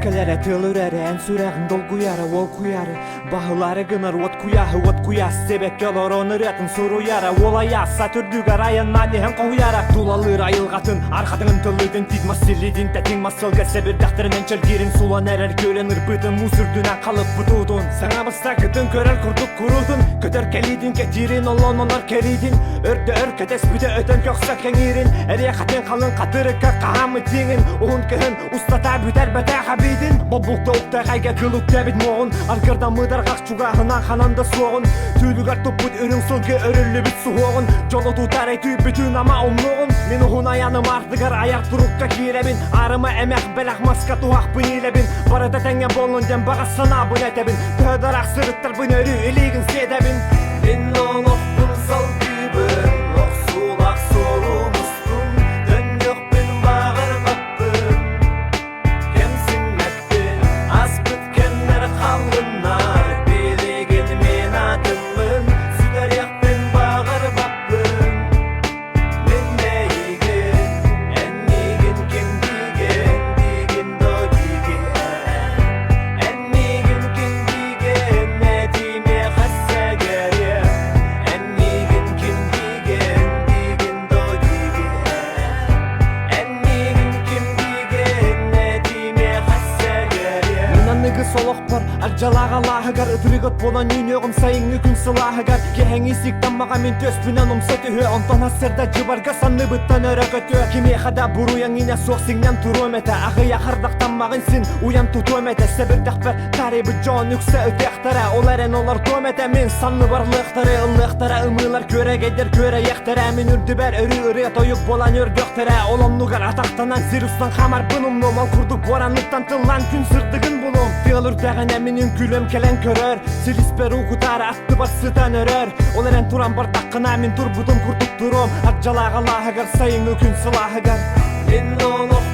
кэлэрэ, тыал үрэрэ, эн сүрэҕиҥ долгуйара, уолкуйары, баһылаары гынар уот куйааһы, уот куйаас сибэкки олорон ырыатын суруйара, уол айаасса түрдүгэр айаннаан иһэн хоһуйара, тулалыыр айылҕатын, арҕатыҥын тыллыытын, тиит мас силлиитин, тэтиҥ мас сылга сэбирдэхтэринэн чэлгиирин, сулан эрэр күөлэн ырбыытын, муус үрдүнэн халыппыт уутун, саҥа бастакытын көрөр курдук куруутун, көтөр кэлиитин кэтиирин, оллононор кэриитин, өрдө өр кэтэспитэ өтөн көхсө кэҥиирин, эриэхэтин халыҥ хатырыкка хаһааммыт тииҥин, уһун кыһын устата бүтэрбэтэх эбиитин, бобукта уктаах кыл үктээбит муоҕун, аргырдаммыт арҕах чугааһынан ханан да суоҕун, түүлүгэр туппут үрүҥ сылгы өрүллүбүт суһуоҕун, дьолу тутар түүйбүтүн ама умнуоҕун, мин уһун айаным ардыгар айар турукка киирэбин, аарыма эмэх бэлэх маска туһахпын иилэбин, барыта тэҥҥэ буоллун диэн баҕа санаабын этэбин, төһө да ыраах сырыттарбын өрүү илиигин сиэтэбин. Мин олохпун салгыыбын, охсуулаах суолум устун, төннүөхпүн баҕарбаппын, кэмсиммэппин, ааспыт кэмнэр халлыннар, билигин мин атыммын, сүтэриэхпин баҕарбаппын. Мин эйигин, эн миигин ким диигин, диигин до диигин эн миигин ким диигин, этиимиэхэ сэгэриэм. Эн миигин ким диигин, диигин до диигин эн миигин ким диигин, этиимиэхэ сэгэриэм. Мин аныгы солохпор ардьалаах алааһыгар ытырыгыт буолан үүнүөҕүм сайыҥҥы күн сылааһыгар киэһэҥи сиктаммаҕа мин түөспүнэн умса түһүө онтон сырда дьыбарга санныбыттан өрө көтүө кимиэхэ да буруйаҥ иҥэ суох сиҥнэн туруом этэ аҕыйах ардахтаммаҕын син уйан тутуом этэ сэбирдэхпэр таарыйбыт дьон үксэ ытыахтара ол эрэн олордуом этэ мин санныбар лыахтары ыллыахтара ымыылар күөрэгэйдэр күөрэйиэхтэрэ мин үрдүбэр өрүү ырыа тойук буолан өргөхтөрө ол оннугар атахтанан сир устан хаамарбын умнуом ол курдук буораныттан тыллаан күн сырдыгын булуом тыал үрдэҕинэ мин үҥкүүлүөм кэлэн көрөр силиспэр уу кутаары аттыбар сытан өрөр ол эрэн туран бардаххына мин турбутум курдук туруом ардьалаах алааһыгар сайыҥҥы күн сылааһыгар Мин олох.